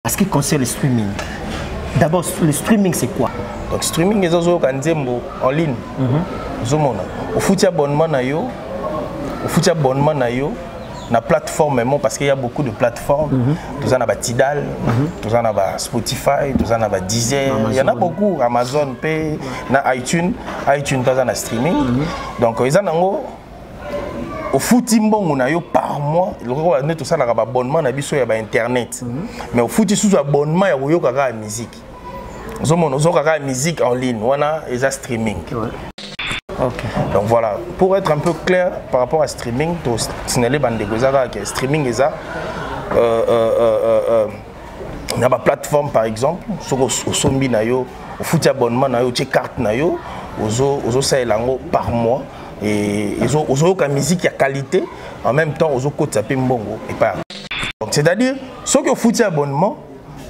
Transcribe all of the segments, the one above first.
À ce qui concerne le streaming, d'abord, le streaming, c'est quoi? Donc streaming eza ozoyoka nzembo en ligne. Ozomona, ofuti abonnement na yo, ofuti abonnement na yo na plateforme mo, parce qu'il y a beaucoup de plateformes. Toza na batidal, toza na ba Spotify, toza na ba Deezer, il y en a beaucoup, Amazon mpe na iTunes. iTunes toza na streaming. Donc eza nango ofuti mbongo na yo par mois, lokola nde tosalaka baabonnement na biso ya bainternet, mais ofuti susu abonnement ya koyoka kaka musique. Ozomona, ozoyoka kaka musique en ligne, wana eza streaming. Donc voilà, pour être un peu clair par rapport à streaming, tosinale bandeko, eza kaka ke streaming eza na baplateforme. Par exemple, soki osombi na yo, ofuti abonnement na yo, otie carte na yo, ozosalela yango par mois et ozoyoka musique ya qualité, en même temps ozokotisa mpe mbongo epai. Donc c'est-à-dire, soki ofuti abonnement,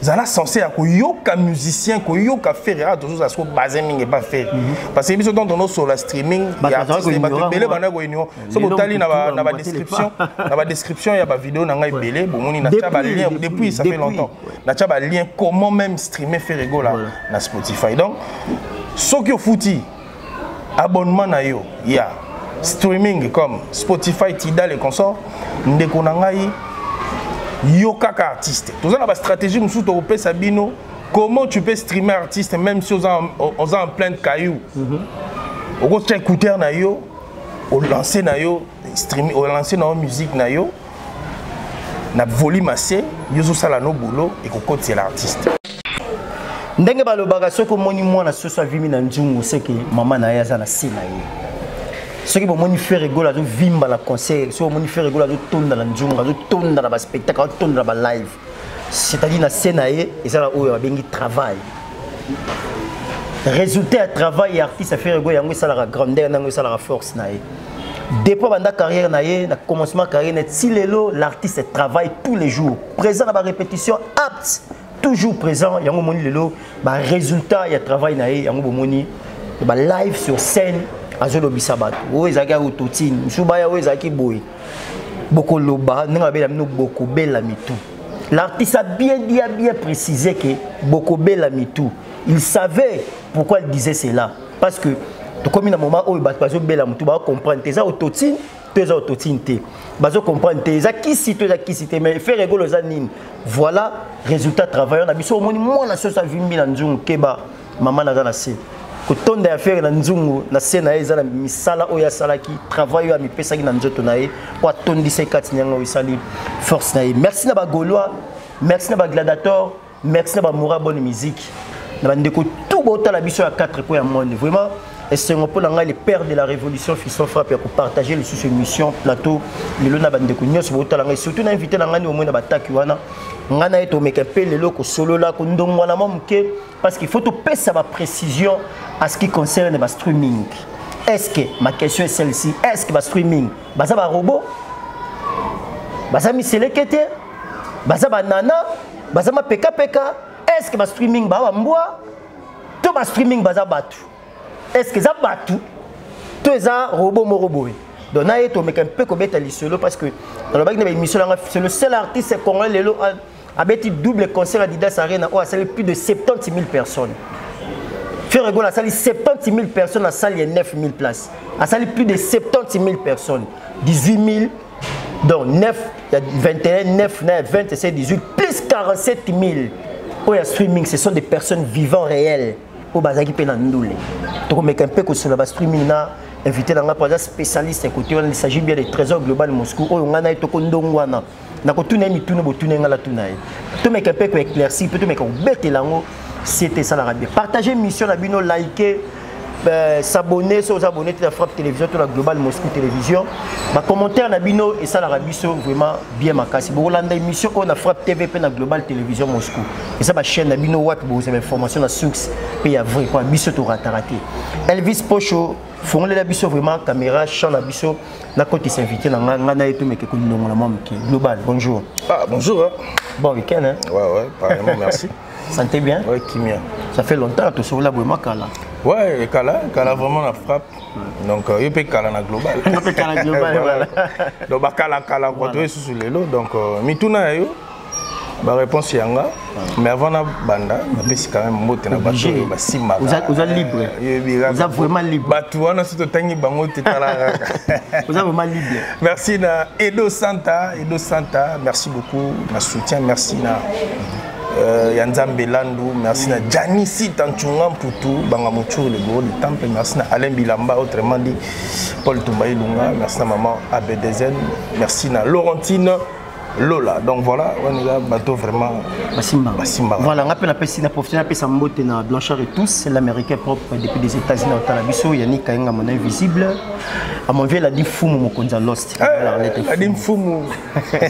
zala censé ya koyoka musicien, koyoka Ferre. Awa tozozala siko base mingi epa Ferre, parce que biso ntango tonosola streaming ya artiste, bato ebele banda koignorer. So botali na badescription, na badescription ya bavideo na ngai ebele, bomoni natya balien depuis ça fait longtemps, natya balien comment même streamer Ferre Gola na Spotify. Donc soki ofuti abonnement na yo ya streaming comme Spotify, Tidal et consort, ndeko na ngai, yo kaka artiste, toza na bastratégie mosusu tokopesa bino, comment tu peux streamer artiste même si oza en plein de caillou. Okotia écouteur na yo, olance na yo stream, olance na yo musique na yo na volume assez, yo ozosala no boulot, ekokotela artiste. Ndenge balobaka, soki omoni mwana soso avimi na nzungu, seke mama na ye aza na se na ye. Soki bomoni Ferre Gola azovimba na concert, soki bomoni Ferre Gola azotonda na nzungu, azotonda na baspectacle, azotonda na balive, c'est-à-dire na se na ye eza na oyo babengi travail. Résultat ya travail ya artiste Ferre Gola, yango esalaka grandeur na yango, esalaka force na ye. Depuis banda carrière na ye, na commencement carrière na ti lelo, l'artiste travaille tous les jours, présent na barépétition, apte, toujours présent. Yango omoni lelo barésultat ya travail na ye, yango bomoni balive sur scène, azolobisa bato. Oyo ezalaki autotune, mosusu baya, oyo ezalaki boye. Bokoloba ndenge babela bino, bokobela mitu. L'artiste a bien dit, a bien précisé que bokobela mitu. Il savait pourquoi il disait cela, parce que tokomi na moment oyo bato bazobela motu, bakocomprendre te eza autotune to eza autotune te, bazocomprendre te eza kisi to eza kisi te, mais Ferre Gola eza nini. Voilà résultat travailleur na biso. Omoni mwana soso avimbi na nzungu, keba, mama naza na se. Kotonda ya Ferre na nzungu, na se na ye eza na misala oyo asalaki, travail oyo amipesaki na nzoto na ye po atondisa kati na yango, oyo esali force na ye. Merci na bagaulois, merci na bagladiator, merci na bamoura bonne musique, na bandeko tout botala biso ya 4 coins ya monde. Vraiment esengo mpo na ngai, le père de la révolution, Fiston Frappe, ya kopartage lisusu émission plateau lelo na bandeko nyonso botala ngai, surtout na invité na ngai ni omoi na bataki wana. Ngai na ye tomeka mpe lelo kosolola, kondongwana mwa moke, parce qu'il faut topesa baprécision à ce qui concerne bastreaming. Est ce que, ma question est celle-ci, est ce que bastreaming baza barobot, baza miseleke te, baza banana, baza mapekapeka? Est ce que bastreaming baa bambwa to bastreaming baza bato? Est ce que eza bato to eza robot moko boye? Donc na ye tomeka mpe kobeta lisolo, parce que nalobaki na baémission nanga, c'est le seul artiste congolais lelo abeti double concert Adidas Arena oyo asali plus de 70 000 personnes. Ferre Gola asali 70 000 personnes na salle ya 9 000 places, asali plus de 70 000 personnes, 18 000, donc 9 ya 21, 9 na 20, c'est 18 plus 47 000 oyo ya streaming. Ce sont des personnes vivant réelles oyo bazalaki mpe na ndule. Tokomeka mpe kosola bastreaming na invité na ngai mpo aza spécialiste côté wana. Il s'agit bien de Trésor Global Moscou, oyo ngai na ye tokondongwana na kotuna ye mituna. Botuna ye, ngai natuna ye, tomeka mpe koéclaircir mpe tomeka kobetela yango. Sete esalaka bien, partage mission na bino, like, s'abonner soki oza abonné te na Frappe Télévision to na Global Moscou Télévision. Bacommentaire na bino esalaka biso vraiment bien makasi. Bokolanda émission oyo na Frappe TV mpe na Global Télévision Moscou, eza bachaîne na bino wapi bozwa bainformation na source mpe ya vrai po biso torataka te. Elvis Pocho, fongolela biso vraiment caméra champ na biso, nakotisa invité na ngai. Ngai na ye tomeke kondongola mwa moke. Global, bonjour. Ah, bonjour, hein. Bon week-end, hein? Ouais, pareillement, merci. Santé bien? Ouais, kimia. Ça fait longtemps tosokola boye makala. Ouais, kala kala vraiment na Frappe. Donc yo mpe kala na Global. Yo mpe kala Global, voilà. Donc bakala kala quoi, toye susu lelo. Donc mituna ya yo. Baréponse yanga, mais avant na banda, napesi quand même mbote na bato oyo basimbaka. Oza libre, oza vraiment libre. Bato wana soki totangi bango te, tala kaka. Oza vraiment libre. Merci na Edo Santa, Edo Santa, merci beaucoup na soutien. Merci na ya Nzambe Landu, merci na Janisi Tanchunga Mputu Banga Muchuru, le gros du temple. Merci na Alain Bilamba, autrement dit Paul Tumba Ilunga. Merci na maman Abedzen, merci na Laurentine Lola. Donc voilà, on est là, bateau vraiment. Basimba. Basimba. Voilà, on appelle la professionnel apesa mbote na Blanchard et tous, l'américain propre depuis des États-Unis otala biso, Yannick Kayenga, mon invisible. À mon vieux Ladi Fumu Mokonza Lost. Ladi Fumu.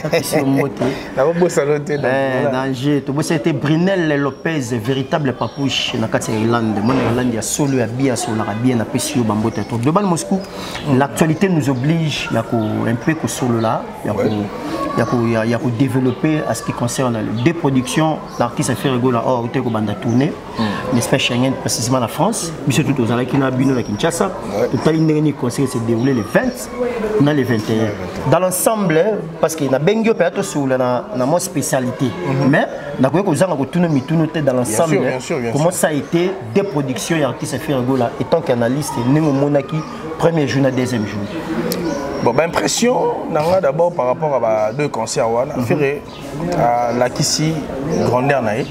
Apesi mbote. Nakobosana te. Danger. Tobosa été Brinel Lopez, véritable papouche na kati ya Irlande. Mon Irlande ya solo ya bien solaka bien, napesi yo bambote to. Global Moscou, l'actualité nous oblige ya ko un peu ko solo là, ya ko développer à ce qui concerne les deux productions, l'artiste Ferre Gola or te ko banda tourner, n'est-ce pas, Schengen, précisément la France. Biso tout ozalaki na bino na Kinshasa. Totali ndenge nini concert s'est déroulé le 20 na le 21. Dans l'ensemble, parce que na bengi yo mpe tosolola na mwa spécialité, mais nakoki kozanga kotuna mitunu te. Dans l'ensemble, Bien sûr, bien comment sûr. Ça a été deux productions ya artiste Ferre Gola, étant qu'analyste, ndenge omonaki premier jour na deuxième jour? Bon, ben, impression nanga d'abord par rapport à ba deux concerts wana, Ferre alakisi grandeur na ye,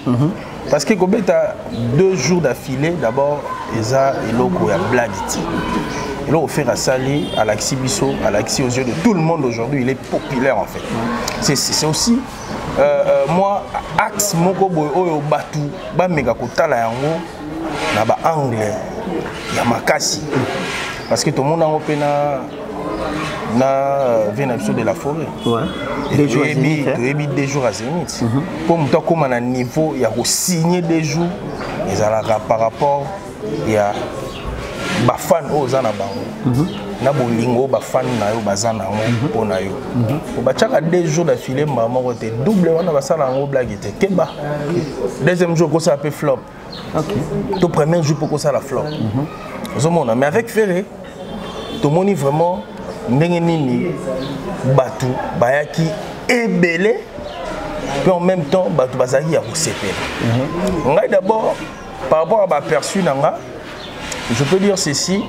parce que kobeta 2 jours d'affilée d'abord eza eloko ya blague ti. Eloko Ferre asali, alakisi biso, alakisi aux yeux de tout le monde, aujourd'hui il est populaire en fait. C'est aussi moi axe moko boye oyo bato bameka kotala yango na baangle ya makasi, parce que tomona yango mpe na vie na biso de la forêt. 2 jours à Zénith, hein. Toyebi 2 jours à Zénith, mpo moto akóma na niveau ya kosigne 2 jours, ezalaka par rapport ya bafan oyo oza na bango, na bolingo oyo bafan na yo baza nango mpo na yo. Po batiaka 2 jours d'affilée mbala moko te, double wana basala yango blague te. Keba, deuxième jour okosala mpe flop, to premier jour mpo kosala flop, ozomona. Mais avec Ferre, tomoni vraiment ndenge nini bato bayaki ebele, mpe en même temps bato bazalaki ya kosepela. Ngai d'abord, par rapport à baaperçu na nga, je peux dire ceci: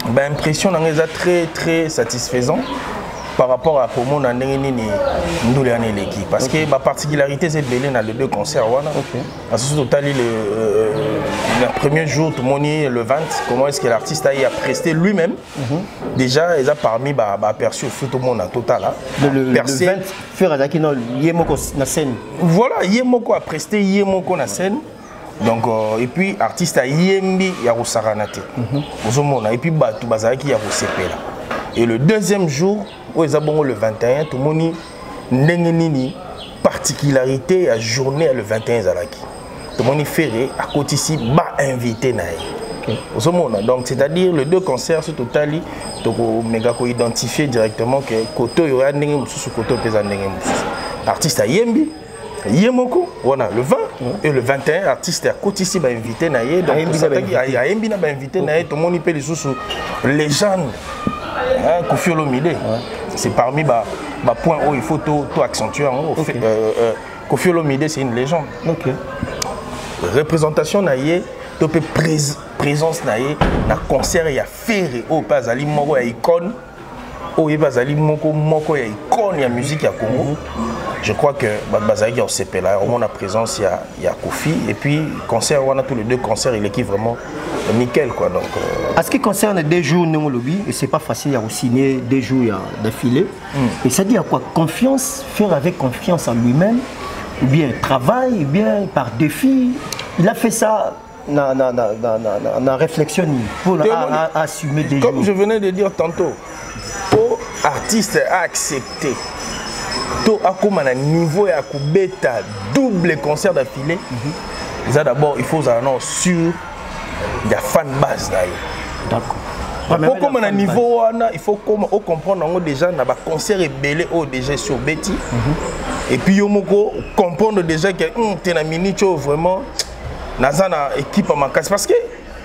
baimpression na ngai eza très très satisfaisant par rapport à komona ndenge nini ndule wana eleki, parce que baparticularité eza ebele na les deux concerts wana. Parce que soki totali le premier jour, tomoni le 20, comment est-ce que l'artiste a presté lui-même. Déjà eza parmi baaperçu oyo tomona totala. Le 20, Ferre azalaki na ye moko na scène. Voilà, ye moko apresté, ye moko na scène. Donc et puis artiste ayembi ya kosakana te, ozomona. Et puis bato bazalaki ya kosepela. Et le deuxième jour oyo eza bongo le 21, tomoni ndenge nini particularité ya journée ya le 21 ezalaki. Tomoni Ferre akotisi bainvité na ye, ozomona. Donc c'est-à-dire le deux concerts, so totali, tokomeka koidentifier directement ke kote oyo ya ndenge mosusu, kote oyo mpe eza ndenge mosusu. Artiste ayembi ye moko wana le 20, et le 21 artiste akotisi bainvité na ye. Donc Ayembi na bainvité. Ayembi na bainvité na ye. Tomoni mpe lisusu légende, hein, Koffi Olomide. C'est parmi ba point oyo il faut to accentuer yango. Koffi Olomide, c'est une légende. Représentation na ye to mpe présence na ye na concert ya Ferre oyo mpe azali moko ya icône, oyo ye mpe azali moko moko ya icône ya musique ya Congo, je crois que bato bazalaki ya kosepela omona présence ya Koffi. Et puis concert wana, tous les deux concerts eleki vraiment nickel quoi. Donc À ce qui concerne 2 jours ndenge olobi, et c'est pas facile à signer 2 jours d'affilée. Et ça dit à quoi? Confiance, faire avec confiance en lui-même, ou bien travail, ou bien par défi. Il a fait ça na réflexion pour assumer des Comme jours. Je venais de dire tantôt, po artiste a accepté to akóma na niveau ya kobeta double concert d'affilée, eza d'abord il faut ozala nano sûr ya fan base na yo. Po kóma na niveau wana, il faut koma ocomprendre yango déjà na baconcert ebele oyo déjà esi obeti, et puis yo moko comprendre déjà que te, na minute oyo vraiment naza na équipe ya makasi. Parce que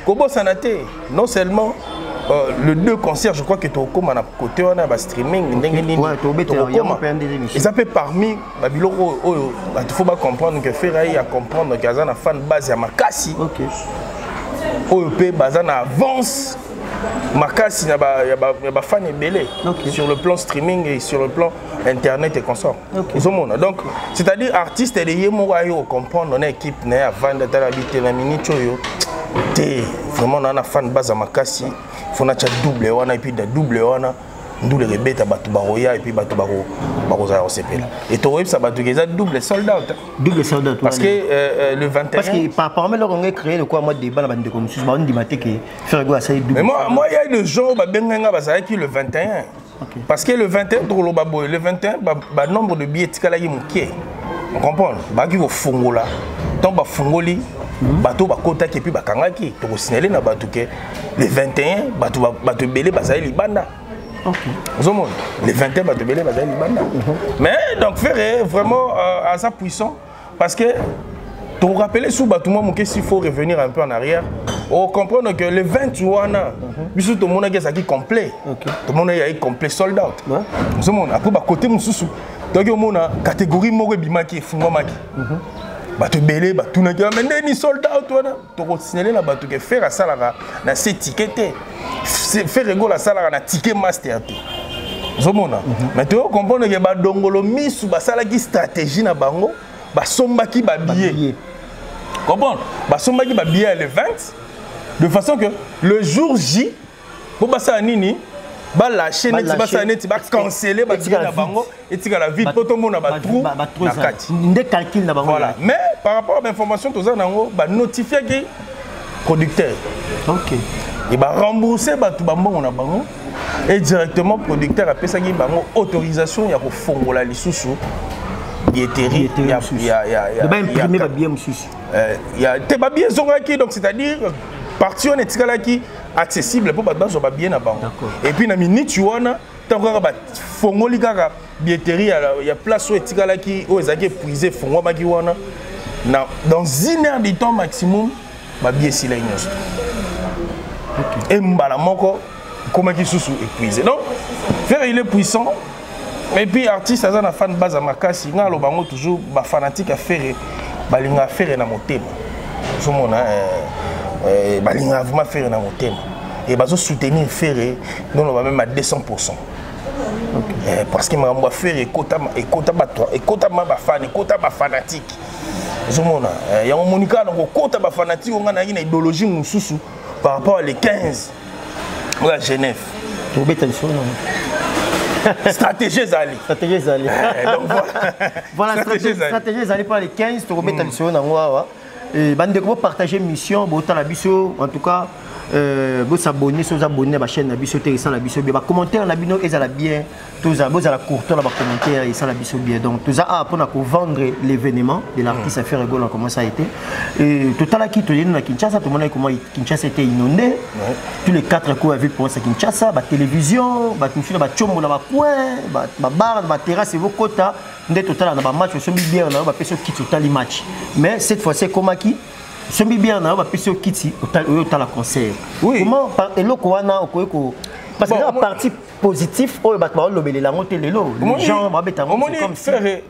kobosana te, non seulement Le deux concerts, je crois que tokóma na côté wana ya bastreaming, ndenge nini tokokóma. Eza mpe parmi babiloko oyo bato faut bacomprendre que Ferre aye ya comprendre ke aza na fan base ya makasi, oyo mpe baza na avance makasi na bafan ebele sur le plan streaming et sur le plan internet et consort. Ozomona, donc c'est-à-dire artiste ele ye moko aye kocomprendre na équipe na ye, avandi, atala bi te, na minute oyo te, vraiment na fan base ya makasi, faut natya double wana. Et puis na double wana, ndule ebeta, bato bakoya, et puis bato bakozala kosepela. Et tokoyebisa bato ke eza double sold out. Double sold out. Parce que le 21 Parce que par rapport eloko ngo créé le quoi, moi débat na bandeko mosusu baondima te ke Ferre Gola asali double. Mais moi, il y a des gens babenga nga, bazalaki le 21. Parce que le 21, tokoloba boye, le 21, ba nombre de billets etikalaki moke. On comprend, bakaki kofongola. Ntango bafungoli, bato bakotaki et puis bakangaki. Tokosignale na bato ke le 21, bato ebele bazali libanda. Ozomona, le 21, bato ebele bazali libanda. Mais donc Ferre vraiment aza puissant, parce que tokorappeler su bato mwa moke, s'il faut revenir un peu en arrière, ocomprendre que le 20 wana, biso tomonaki ezalaki complet. Tomonaki ezalaki complet, sold out. Ozomona, après bakote mosusu toyaki omona catégorie moko ebimaki, efungwamaki. Bato ebele batunaki: "Mais ndeni sold out wana?" Tokosignale na bato ke Ferre asalaka na se ticket te, Ferre Gola asalaka na ticket master te. Ozomona, mais toyo comprendre ke badongolo misu basalaki stratégie na bango, basombaki babillet, comprendre, basombaki babillet ya le 20 de façon que le jour J, po basala nini? Balâche neti, basala neti bacancele babillet na bango, etikala vide mpo tomona batrou na kati. Nde calcul na bango. Voilà. Mais par rapport à bainformation toza nango, banotifiaki producteur e barembourse bato bambongo na bango, et directement producteur apesaki bango autorisation ya kofongola lisusu billetterie. Baimprime babillet mosusu. Te, babillet ezongaki. Donc c'est-à-dire partie wana etikalaki accessible mpo bato bazwa babillet na bango. Et puis na minute wana, ntango kaka bafongoli kaka billetterie ya place oyo etikalaki, oyo ezalaki épuisé, efongwamaki wana, na dans une heure du temps maximum, babillet esilaki nyonso e mbala moko, ekomaki susu épuisé. Donc Ferre, il est puissant. Et puis artiste aza na fan base ya makasi. Ngai aloba yango toujours, bafanatique ya Ferre balingaka Ferre na motema. Ozomona, balingaka vraiment Ferre na motema e bazosoutenir Ferre, noloba même à 200. Parce que makambo ya Ferre ekota bato, ekotama bafan, ekota bafanatique. Ozomona, yango moni kaka na kokota bafanatique. Onga nayaki na idéologie mosusu par rapport à les 15 oyo ya Genève. Tobeta lisolo. Stratégie ezali. Stratégie ezali. Donc voilà, stratégie ezali mpo les 15. Tokobeta lisolo nango awa. Bandeko, bopartage mission, botala biso. En tout cas, bosabonne so oza abonné na bachaîne na biso te, esala biso bien. Bacommentaire na bino ezala bien, bozala courtois na bacommentaire, esala biso bien. Donc toza awa mpona kovendre l'événement de l'artiste Ferre Gola, comment ça a été. Totalaki, toyeni na Kinshasa, tomonaki comment Kinshasa était inondé, tous les quatre coins ya ville province ya Kinshasa, batélévision, bato mosusu na batiombo, na bacoin, babar, na baterrasse, evokota nde totala na bamatch. Osombi bière na yo, bapesi yo kiti, otali match. Mais cette fois-ci ekomaki osombi bière na yo, bapesi yo kiti, oyo otala concert. Comment eloko wana okoki ko, parce que eza partie positif oyo bato baolobelela yango te lelo, les gens babeta yango comme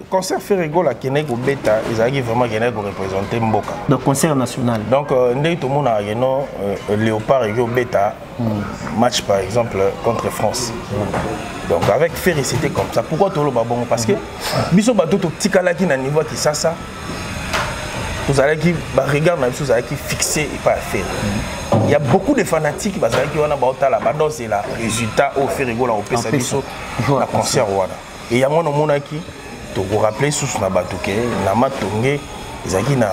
concert Ferre Gola akendaki kobeta, ezalaki vraiment akendaki koreprésente mboka. Donc concert national. Donc ndenge tomonaka keno Léopard eki obeta match par exemple contre France. Donc avec Ferre, c'était comme ça. Pourquoi toloba bongo? Parce que biso bato totikalaki na niveau ya Kisasa, tozalaki, baregard na biso ozalaki fixé epai ya Ferre. Il y a beaucoup de fanatiques bazalaki wana, baotala, badozela résultat oyo Ferre Gola kopesa biso na concert wana. E yango wana omonaki, tokorappeler susu na bato ke na Matonge ezalaki na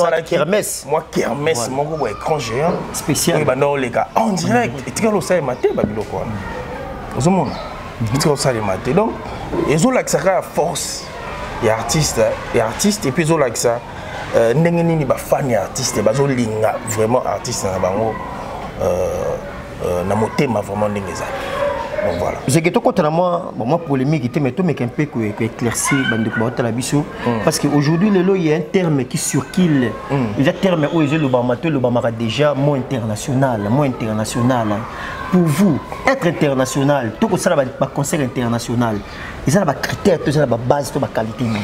mwa kermesse moko boya, écran géant spécial. Oyo banda oleka en direct, etikali osalema te. Babiloko wana ozomona, etikali osalema te. Donc ezolakisa kaka force ya artiste, ya artiste, et puis ezolakisa ndenge nini bafani ya artiste bazolinga vraiment artiste na bango na motema, vraiment ndenge ezali. Donc voilà. Zeke, tokota na mwa, bon, mwa polémique te, mais tomeka un peu koéclaircir bandeko baotala biso, parce que aujourd'hui lelo il y a un terme qui circule, eza terme oyo ezolobama to elobamaka déjà, mot international. Mot international, pour vous, être international to kosala baconcert international, eza na bacritère to eza na babase to baqualité nini?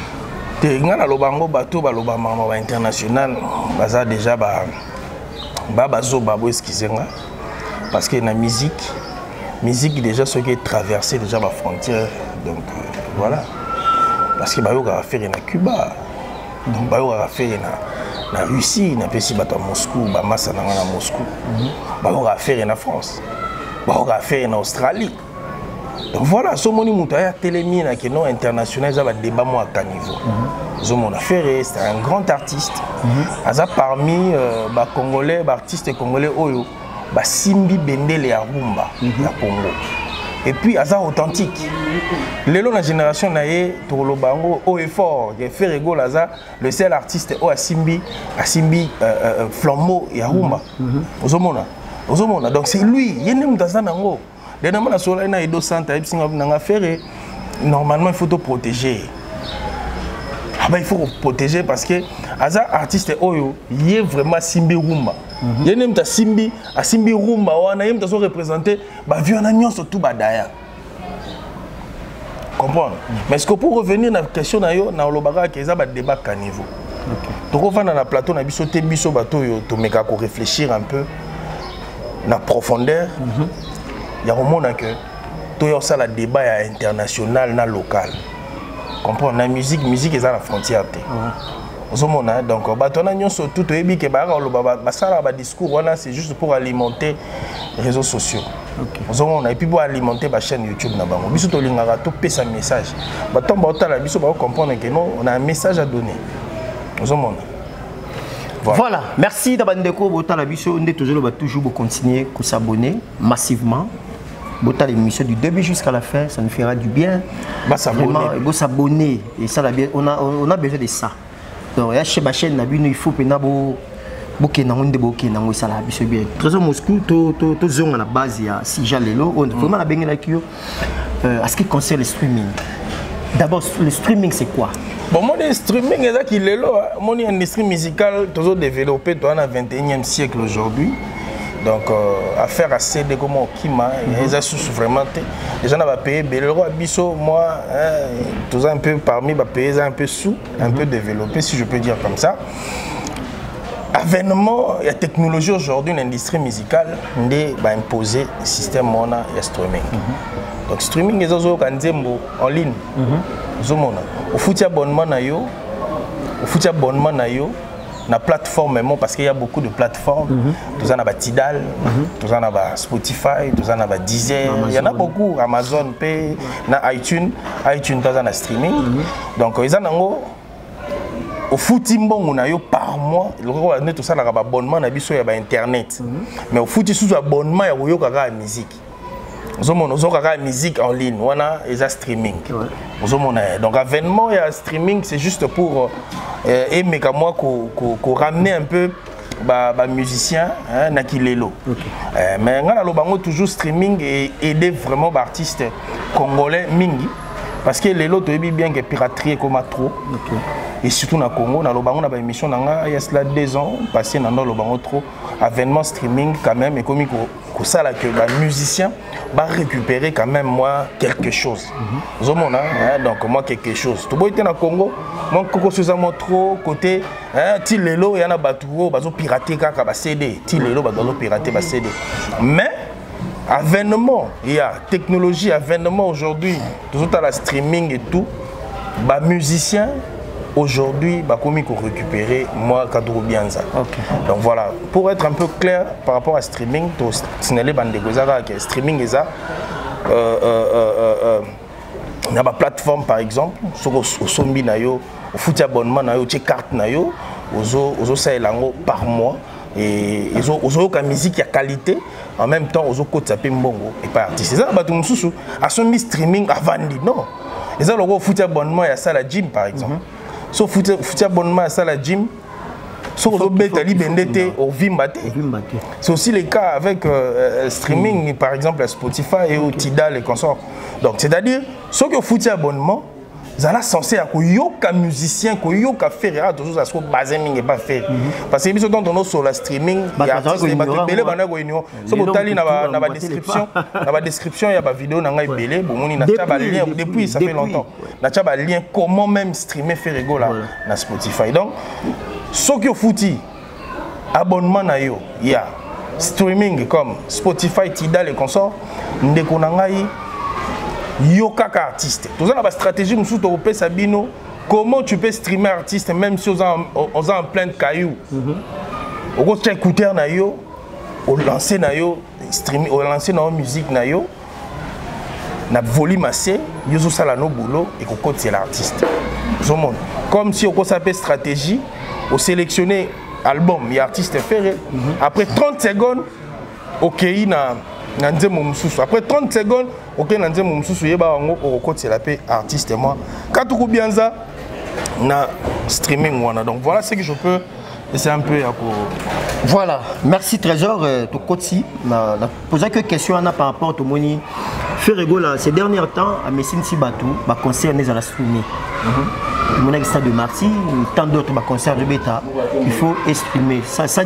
Te, ngai naloba yango, bato baloba makambo bainternational baza déjà ba bazoba. Bo excuse nga, parce que na musique, musique déjà soki traversé déjà bafrontière, donc voilà, parce que bayokaka Ferre na Cuba, donc bayokaka Ferre na Russie, napesi bato ya Moscou, bamasa na nga na Moscou, bayokaka Ferre na France, bayokaka Ferre na Australie. Donc voilà, so omoni moto aya atelemi na keno international, eza badébat moko ya caniveau. Ozomona, Ferre, c'est un grand artiste, aza parmi bacongolais, baartiste congolais oyo basimbi bendele ya rumba ya Congo, et puis aza authentique. Lelo na génération na ye, tokoloba yango haut et fort ke Ferre Gola aza le seul artiste oyo asimbi flambeau ya rumba. Ozomona, donc c'est lui, ye nde moto aza nango. Dernièrement nasolaki na Edo Sante, ayebisi nga nanga Ferre, normalement il faut to protéger. Ah ben, il faut protéger parce que aza artiste oyo ye vraiment asimbi rumba. Ye nde moto asimbi rumba wana, ye moto azo représente bavieux wana nyonso tu badaya comprendre. Mais ce que, pour revenir na question na yo, na olobaka kaka eza badébat caniveau. Tokovanda na plateau na biso te, biso bato oyo tomeka koréfléchir un peu na profondeur ya komona ke toya kosala débat ya international na local. Comprendre, na musique, musique eza na frontière te. Ozomona, donc bato wana nyonso tu toyebi ke bayaka koloba, basalaka badiscours wana, c'est juste pour alimenter réseaux sociaux. Ozomona, et puis pour alimenter bachaîne YouTube na bango. Biso tolingaka topesa message, bato baotala biso bakocomprendre ke non, on a un message à donner. Ozomona. Voilà. Voilà, merci na bandeko botala biso nde tozoloba toujours, bocontinuer s'abonner massivement, botala l'émission du début jusqu'à la fin, ça nous fera du bien. S'abonner. S'abonner et ça on a besoin de ça. Donc ya chez chaîne na bino, il faut pena bo bokende yango nde bokende yango, esala biso bien. Trésor Moscou, tozonga na base ya sija lelo oyo vraiment nabengelaki yo, à ce qui concerne le streaming. D'abord, le streaming, c'est quoi? Bon, moni streaming ezaki lelo, moni industrie musicale tozodéveloppe, toza na 21e siècle aujourd'hui. Donc affaire à CD comme okima eza susu vraiment te. Déjà na bapays ebele lokola biso, moi, toza un peu parmi bapays eza un peu sous un peu développé, si je peux dire comme ça. Avènement ya technologie aujourd'hui na industrie musicale nde baimposer système wana ya streaming. Donc streaming eza ozoyoka nzembo en ligne. Ozomona, ofuti abonnement na yo, ofuti abonnement na yo na plateforme mo, parce qu'il y a beaucoup de plateformes. Toza na ba Tidal, toza na ba Spotify, toza na ba Deezer, il y en a beaucoup, Amazon mpe na iTunes. iTunes toza na streaming. Donc eza nango ofuti mbongo na yo par mois, lokola nde tosalaka baabonnement na biso ya bainternet, mais ofuti susu abonnement ya koyoka kaka musique. Ozomona, ozoyoka kaka musique en ligne, wana eza streaming. Ozomona, donc avènement ya streaming, c'est juste pour emeka mwa ko ramener un peu bamusicien ba na kilelo. Mais ngai naloba yango toujours, streaming e aider vraiment baartiste congolais mingi, parce que lelo toyebi bien que piraterie ekoma trop, et surtout na Congo. Naloba yango na baémission na ngai ya cela 2 ans passé, na ndo aloba yango trop. Avènement streaming quand même ekomi kosala que bamusicien barécupérer quand même moi quelque chose. Ozomona, donc moi quelque chose toboyi te na Congo, mwa kokoso eza mwa trop côté ti lelo ya na bato oyo bazopirate kaka baCD. Ti lelo bato bazopirate baCD, mais avènement ya technologie, avènement aujourd'hui tozotala streaming et tout, bamusicien aujourd'hui bakomi récupérer moi Kaduru Bianza. Donc voilà, pour être un peu clair par rapport à streaming, to signaler bandeko eza kaka streaming eza na ba plateforme. Par exemple, soko osombi na yo, ofuti abonnement na yo, otie carte na yo, ozosalela yango par mois et ozoyoka musique ya qualité, en même temps ozokotisa mpe mbongo epai artiste. Eza na bato mosusu asombi streaming, avandi. Non, eza lokola ofuti abonnement ya sala gym par exemple. So ofuti abonnement ya sala gym, Soki ozobeta libende te, ovimba te. C'est aussi le cas avec streaming, par exemple Spotify et Tidal et consorts. Donc c'est à dire, soki ofuti abonnement, zala censé ya koyoka musicien, koyoka Ferre. Ah, tozozala siko base mingi epa Ferre, parce que biso tant tonosola streaming ya artiste, bato ebele banda koignorer. So botali na badescription, na badescription ya bavideo na ngai ebele, bomoni natya balien. Depuis ça fait longtemps natya balien comment même streamer Ferre Gola na Spotify. Donc soki ofuti abonnement na yo ya streaming comme Spotify, Tidal et consort, ndeko na ngai, yo kaka artiste. Toza na bastratégie mosusu tokopesa bino, comment tu peux streamer artiste même si oza en plein de caillou. Okotia écouteur na yo, olance na yo stream, olance na yo musique na yo na volume assez, yo ozosala no boulot, ekokotela artiste. Ozomona comme si okosala mpe stratégie, osélectionne album ya artiste Ferre, après 30 secondes okei na nzembo mosusu, après 30 secondes okei na nzembo mosusu. Oyeba yango, okokotela mpe artiste mwa katuku bianza na streaming wana. Donc voilà ce que je peux essayer un peu ya ko Voilà, merci Trésor. Tokoti na posa que question wana par rapport tomoni Ferre Gola ces derniers temps amesinisi bato baconcert nde ezala streamé. Tomonaki Stade de Martyr, tant d'autres baconcert ezobeta, il faut exprimer ça, ça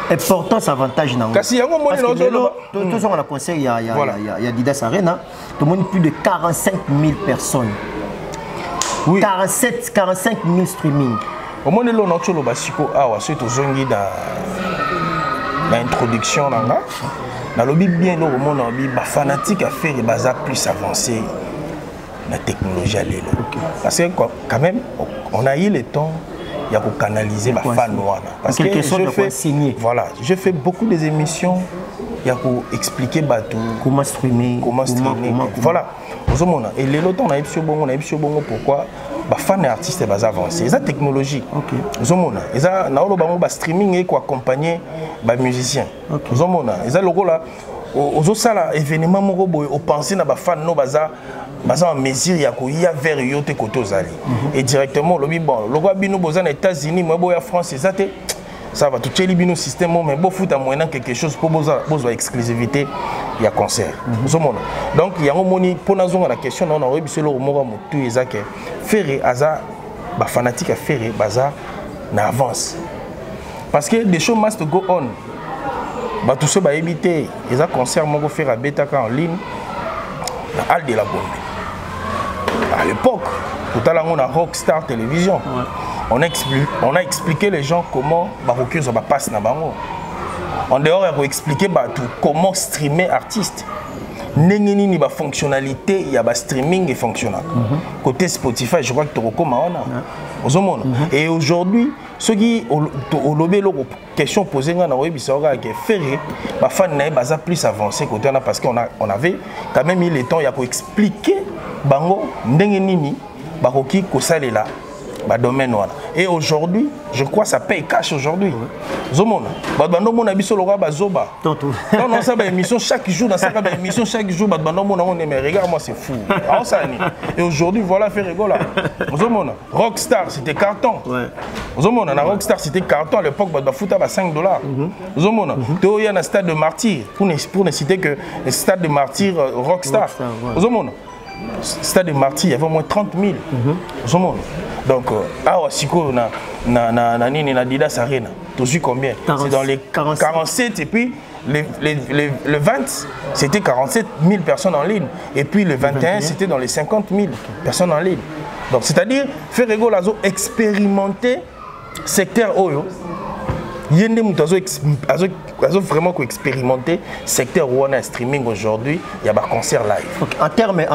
importance, avantage nango. Kasi yango moni. Parce que lelo tozonga na concert ya Adidas Arena, tomoni plus de 45 000 personnes, 47 45 000 streaming. Omoni, eloko nauti oloba siko awa, soki tozongi na introduction na nga, nalobi bien eloko omona, obi bafanatique ya Ferre baza plus avancé na technologie ya lelo, parce que quand même on a eu le temps ya kocanaliser bafan wana, parce que je fais, voilà, je fais beaucoup des émissions ya koexpliquer bato comment streamer. Comment streamer, voilà. Ozomona, elelo ntango nayebi so bongo, nayebi so bongo pourquoi bafan ya artiste baza avancé, eza technologie. Ozomona, eza naoloba bango bastreaming ekoaccompagne bamusicien. Ozomona, eza lokola ozosala événement moko boye, opense na bafan no baza en mesure ya koya vers yo te kote ozali, et directement olobi: bon, lokola bino boza na États-Unis, moye boya France eza te, ça va, totieli bino système mo, mais bofuta moyennant quelque chose mpo bozwa exclusivité ya concert. Ozomona, donc yango moni mpo nazonga na question nao, naoyebi biso eloko moko ya motu eza ke Ferre aza, bafanatique ya Ferre baza na avance, parce que the show must go on. Bato so bayebi te, eza concert moko Ferre abetaka en ligne na Halle de la Gombe à l'époque, totala yango na Rockstar Télévision. On a expliqué les gens comment bakoki ozwa bapasse na bango, en dehors ya koexpliquer bato comment streamer artiste, ndenge nini bafonctionnalité ya bastreaming efonctionnaka. Côté Spotify, je crois que tokokóma wana. Ozomona, et aujourd'hui soki olobi eloko, question posé nga na oyebisa yo kaka ke Ferre, bafan na ye baza plus avancé côté wana, parce qu'on on avait quand même eu le temps ya koexpliquer bango ndenge nini bakoki kosalela badomaine wana. Et aujourd'hui, je crois, ça paye cash aujourd'hui. Ozomona, bato bando omona biso lokola bazoba. Non, non, ça baémission chaque jour, nasalaka baémission chaque jour, bato bando omona ngo, mais regarde moi, c'est fou, aosala nini? Et aujourd'hui, voilà Ferre Gola. Ozomona, Rockstar, c'était carton. Ozomona, na Rockstar, c'était carton à l'époque, bato bafuta ba 5 dollars. Ozomona, toya na Stade de Martyr, pour ne citer que le Stade de Martyr, Rockstar. Ozomona, Stade de Martyr, il y avait au moins 30 000. Ozomona, donc awa sikoyo na nini, na Adidas Arena, tozwi combien? C'est dans les 47, 47, et puis le 20, c'était 47 000 personnes en ligne, et puis le 21, 21. C'était dans les 50 000 personnes en ligne. Donc c'est-à-dire Ferre Gola azo expérimenter secteur oyo, ye nde moto azo vraiment koexpérimenter secteur wana ya streaming aujourd'hui ya baconcert live. Ok, en termes,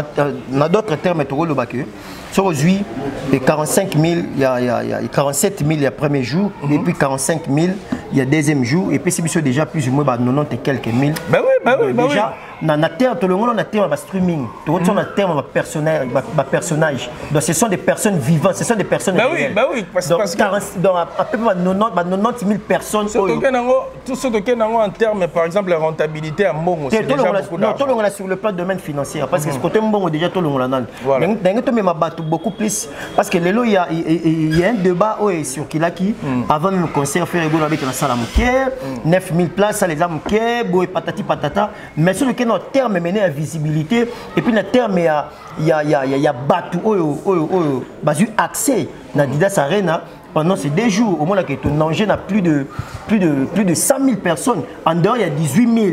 na d'autres termes, tokoloba ke soki ozwi 45 000, ya 47 000 ya premier jour, et puis 45 000 ya deuxième jour, epesi biso déjà plus ou moins ba 90 et quelques mille. Ben oui, ben oui, ben déjà oui. na terme tolongolo, na terme ba streaming, tokotia na terme ba personnage, ba personnage. Donc ce sont des personnes vivantes, ce sont des personnes Bah oui, réelles. Bah oui, Donc, parce que 40, donc à peu près 90, ba 90 000 personnes Surtout oyo. que nango, tout ce que nango en termes, par exemple, la rentabilité à mbongo, c'est déjà beaucoup Non, d'argent. tolongola sur le plan domaine financier, parce que ce côté mbongo déjà tolongola nanu. Voilà. Ndenge tomema bato beaucoup plus, parce que lelo il y a un débat oyo circulaki avant même concert Ferre Gola abeta na salle moke, 9000 places, salle eza moke, boye patati patata. Mais sur lequel na terme mené à visibilité et puis na terme ya bato oyo bazwi accès na Adidas Arena pendant ces 2 jours, au moins là, que ton enjeu n'a plus de 100 000 personnes. En dehors, il y a 18 000.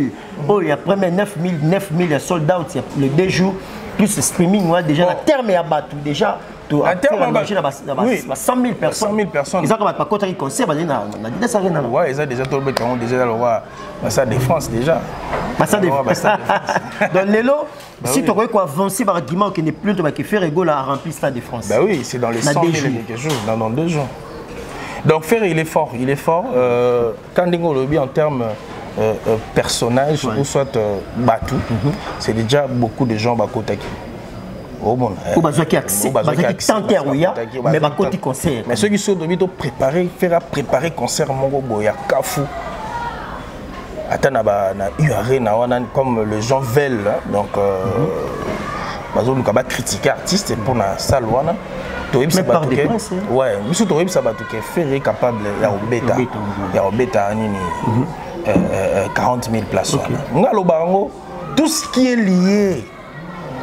Oh, il y a premier 9 000, 9 000, il y a sold out, il y a les 2 jours. Plus le streaming, ouais, déjà, Bon. la terme ya bato, déjà, to, Na terme ya enjeu, oui. 100 000 personnes. 100 000 personnes. Ils ont comme pas contre concert, bah, na Adidas Arena, là. Ouais, eza déjà tolobeta yango déjà lokwa ba Stade de France déjà. Bah, ça Ouais, ba Stade de France. Donc, lelo, Bah si oui. tu as avancer par argument qui n'est plus de Ferre Gola a rempli Stade de France. Bah oui, c'est dans les Na 100 000 2 et jours. quelque chose, dans 2 jours. Donc Ferre, il est fort, il est fort. Quand ndenge olobi en termes personnage ou soit bato, c'est déjà beaucoup de gens bakotaki. Omona. Oyo bazwaki accès, bazwaki tenter ya koya, mais bakoti concert. Mais ceux qui sont tobi to préparer, faire préparer concert moko boye ya kafu. Ata na ba na U Arena wana, comme les gens veulent, hein, donc bazoluka bacritiquer artiste mpona salle wana, toyebisa Mais par bato des ke princes, hein. Ouais, biso toyebisa bato ke Ferre est capable ya kobeta Kobeta, ya kobeta nini, 40 000 places wana. Nga aloba yango, tout ce qui est lié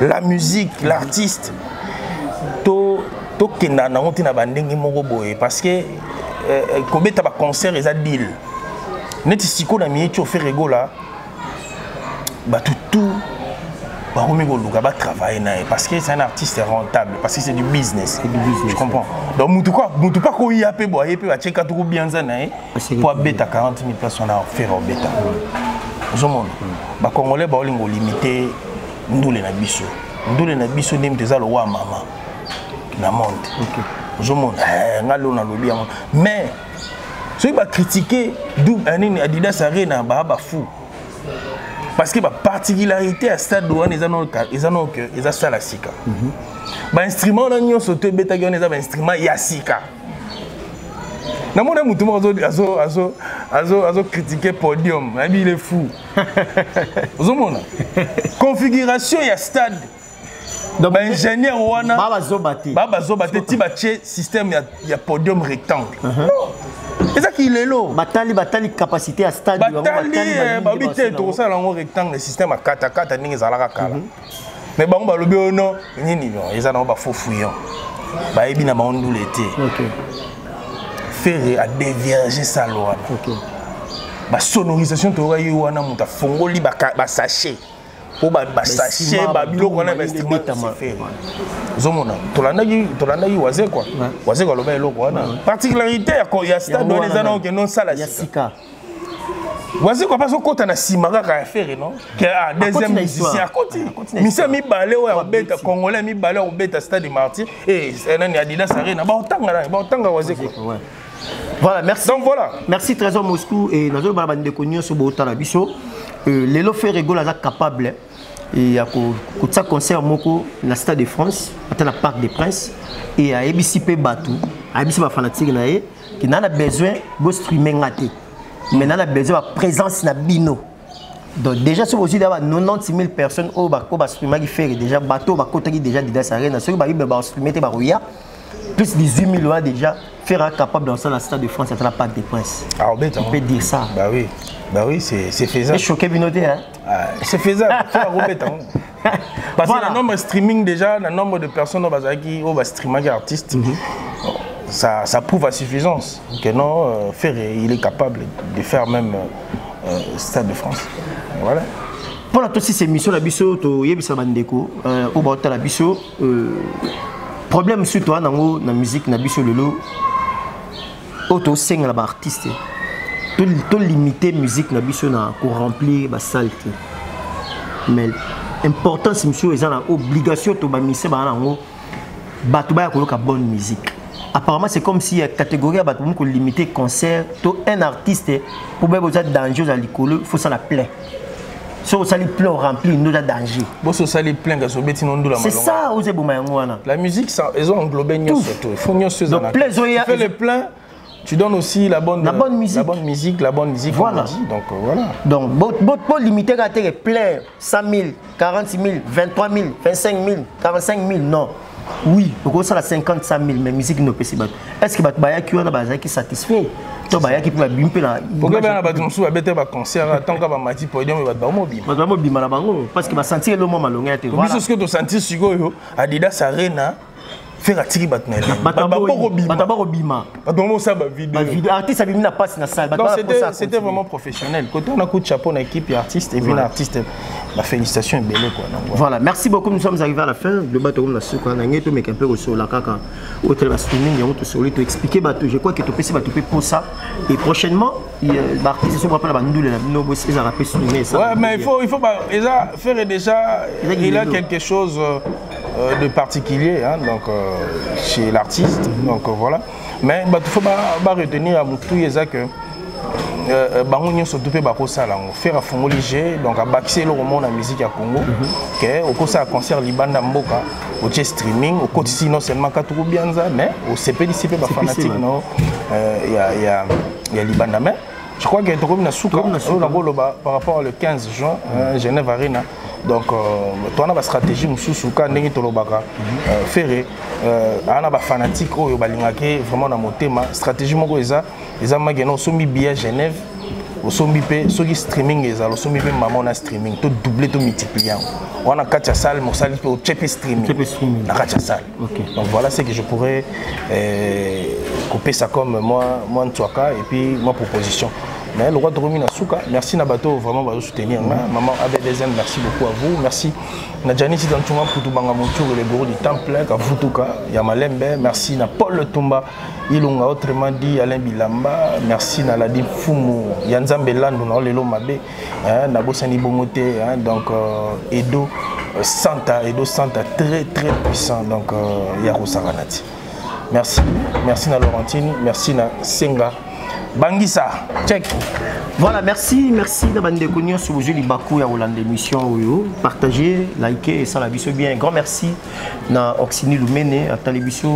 la musique, l'artiste, to tokenda nango te na bandenge moko boye, parce que kobeta baconcert eza deal. Neti sikoyo na miniti oyo, Ferre Gola, bato tout bakomi koluka batravailler na ye, parce que c'est un artiste rentable, parce que c'est du business. C'est du business. Je comprends. Donc mutu kwa mutu pa koya mpe bo aye mpe batieka tuku bianza na ye po abeta 40 000 place wana. Ferre obeta, ozomona bacongolais baolinga olimite ndule na biso, ndule na biso nde moto eza lowa mama na monde. Ozomona nga lelo nalobi yango, mais soki bacritiquer nini Adidas Arena, baa bafu, parce que baparticularité ya stade wana eza no ke eza sala sika. Bainstrument wana nyonso to ebetaki wana eza bainstrument ya sika. Namoni mutu moko azocritiquer podium, nayebi, il est fou. Ozomona configuration ya stade, baingénieur wana babazoba te. Babazoba te ti batie système ya podium rectangle. Non, ezaki lelo. Batali capacité ya stade bango. Batali babi te, tokosala yango rectangle, système ya katakata ndenge ezalaka kala. Mais bango balobi oyo no nini, non, eza nango bafaux fuyant, bayebi na bango ndule te. Ferre adévierge salle wana. Basonorisation toyokaki wana, moto afongoli basachet po basachet, babiloko wana, bainstrument. Ferre, ozomona tolandaki Wazekwa, Wazekwa aloba eloko wana, particularité ya stade wana eza na okende osala sika. Wazekwa mpe azokɔta na nsima kaka ya Ferre, non ke ah, deuxième musicien akoti, musicien mibale oyo akobeta, congolais mibale oyo akobeta Stade de Martyr e nani, Adidas Arena, baotanga nani? Baotanga Wazekwa. Voilà, merci. Donc voilà. Merci Trésor Moscou et nazo bala bandeko nyonso botala biso. Lelo Ferre Gola aza capable ya kotia concert moko na Stade de France ata na Parc des Princes, et ayebisi mpe bato, ayebisi bafanatike na ye ke na besoin bostreamer nga te, mais na besoin baprésence na bino. Donc déjà soki ozwi ba 90 000 personnes oyo bastreamaki Ferre déjà, bato oyo bakotaki déjà Adidas Arena, soki bayibe bastreamer te, bakoya plus 18 000 wana. Déjà Ferre capable dans ça la Stade de France ata na Parc des Princes. Ah, obeta. On peut dire ça. Bah oui, c'est faisable. Et choqué bino te, hein. Ah, c'est faisable, Ferre obeta. Parce que le nombre streaming déjà, le nombre de personnes qui ont streamé artiste, ça prouve à suffisance que non, Ferre, il est capable de faire même Stade de France. Voilà. Mpona tosisa émission na biso, toyebisa bandeko oyo baotala biso, problème mosusu toza nango na musique na biso lelo oyo tosengela baartiste, tolimite musique na biso na koremplir basalle te, mais importance mosusu eza na obligation to bamusicien baa nango, bato baya koyoka bonne musique. Apparemment, c'est comme si ya catégorie ya bato bomi kolimite concert to un artiste po bayeba oza danger, oza likolo, faut sala plein. Soki osali plein, rempli ndo eza danger. Boso osali plein, kasi obeti no ndula. C'est ça oyo eboma yango wana. La musique, ça ezo englober nyonso to, il faut nyonso ezala. Donc plein ezoya. Tu fais le plein, tu donnes aussi la bonne, la bonne musique. La bonne musique, la bonne musique. Voilà. On dit, donc voilà. Donc, bon, bon, bon, limiter à terre plein 100 000, 46 000, 23 000, 25 000, 45 000, non. Oui, okosala 50 100 000, mais musique no pesi bato. Est-ce que bato bayaki wana bazalaki satisfait to bayaki mpe babimi mpe na okebana? Bato mosusu babete baconcert ntango bamati podium, bato bamobima. Bato bamobima na bango parce que basentir elo mwa malonga ya te. Biso soki tosentir sikoyo Adidas Arena, Ferre atiki bato na elengi. Bato bakobima. Bato bamosala bavideo. Artiste abimi na mpasi na salle. Donc c'était vraiment professionnel. Côté on a coup de chapeau na équipe et artiste et puis na artiste, la félicitation ebele quoi. Donc, voilà, merci beaucoup, nous sommes arrivés à la fin. Le bato na suka na ngai, tomeka mpe kosola kaka otala bastreaming yango, tosoli, toexpliquer bato. Je crois que topesi bato mpe posa et prochainement baartiste so bapala bandule na bino ezalaka mpe streamé. Ouais, mais il faut eza faire déjà, il a quelque chose de particulier, hein, donc chez l'artiste. Donc voilà, mais bato faut ba retenir ya motu eza que bango nyonso tu mpe bakosala yango. Ferre afongoli g, donc abakisi eloko moko na musique ya Congo ke okosala concert libanda mboka, otie streaming, okotisi non seulement katuku bianza, mais osepelisi mpe bafanatique no ya libanda. Mais je crois que tokomi na suka oyo nakoloba par rapport à le 15 juin, Genève Arena. Donc towana bastratégie mosusu ka ndenge tolobaka, Ferre aa na bafanatique oyo balingaki vraiment na motema. Stratégie moko eza makena: osombi billet Genève, osombi mpe soki streaming ezala, osombi mpe mama na streaming, to double, to multiplier yango wana kati ya salle, mosali mpe otie mpe streaming na kati ya salle. Donc voilà ce que je pourrais kopesa comme moi ntwaka et puis moi proposition. Mais le roi tokomi na suka. Merci na bato vraiment bazosoutenir nga. Maman ABDZN, merci beaucoup à vous. Merci na Jani Sitantunga Mputu Banga Montour, le gourou du temple Kavutuka ya Malembe. Merci na Paul Tumba Ilunga, autrement dit Alain Bilamba. Merci na Ladi Fumu ya Nzambe Landu na lelo mabe, hein, na bosani bongo te, hein, donc Edo Santa, Edo Santa, très très puissant. Donc ya Rosaranati, merci. Merci na Laurentine, merci na Senga Bangisa check. Voilà, merci, merci na bandeko nyonso bozwi libaku ya kolanda émission oyo. Partagez, likez, esala biso bien. Grand merci na Oxini Lumene atali biso,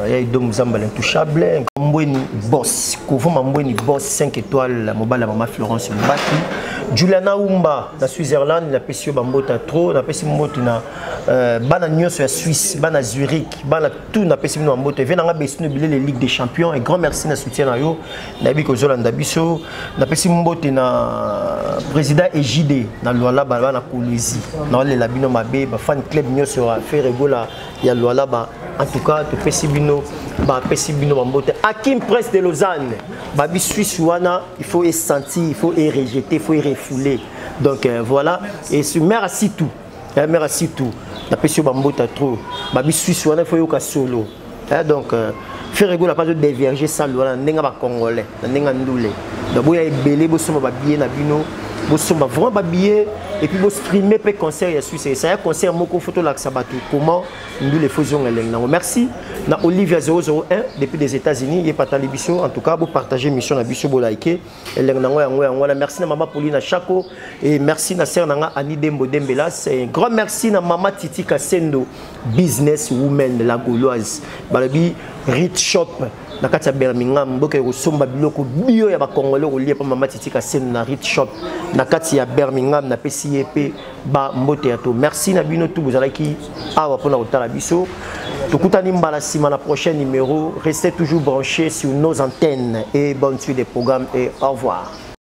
ya Edo Muzamba l'intouchable, Mbweni boss, Kovoma Mbweni boss 5 étoiles, mobala mama Florence Mbaki, Juliana Umba na Switzerland, napesi yo bambota trop. Napesi mbote na bana nyonso ya Suisse, bana Zurich, bana tout, napesi bino bambote. Eve nanga besino bilele Ligue des champions et grand merci na soutien na yo, nayebi kozolanda biso. Napesi mbote na président Egide na Lualaba, bana Kolwezi, naolela bino mabe, bafan club nyonso ya Ferre Gola ya Lualaba. En tout cas topesi bino, bapesi bino bambote. Akim Prince de Lausanne, babi Suisse wana, il faut esentir, il faut erejeter, il faut erefouler. Donc voilà. Et sur mère Asitou, mère Asitou, napesi yo bambota trop. Babi Suisse wana, il faut yoka solo. Donc Ferre Gola pas dévierger salle wana ndenge bacongolais na ndenge ndule. Donc boya ebele, bosomba babillet na bino, bosomba vraiment babillet et puis bostreamer mpe concert ya Suisse. Esaya concert moko, faut tolakisa bato comment ndule faut zonga elengi nango. Merci na Olivia 001 depuis des États-Unis, ye patali biso. En tout cas bopartage mission na biso, bolike elengi nango yango wana. Merci na mama Pauline Chako et merci na sœur nanga Annie Dembo Dembelas. Et grand merci na mama Titi Kasendo, business woman, la Gauloise, balobi Rich Shop na kati ya Birmingham. Mboka ekosomba biloko bio ya bacongolais kolia mpa mama Titi Kasendo na Rich Shop na kati ya Birmingham. Napesi ye mpe bambote ya to. Merci na bino tu bozalaki awa mpona kotala biso. Tokutani mbala nsima na prochain numéro. Restez toujours branchés sur nos antennes et bonne suite des programmes et au revoir.